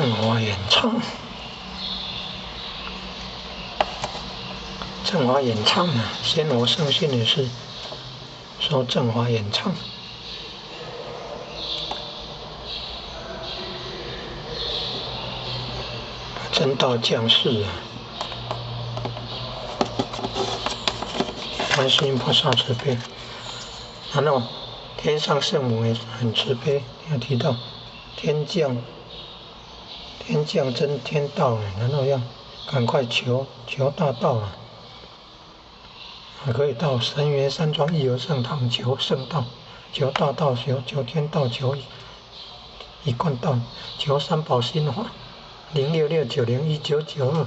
正法演唱，正法演唱啊，仙佛圣训也是说正法演唱。真道降世啊！观世音菩萨慈悲，然后天上圣母也很慈悲，要提到天降天降真天道，然后要赶快求求大道啊！还可以到神元山庄义和圣堂求圣道，求大道，求求天道，求一贯道，求三宝心法。066901992。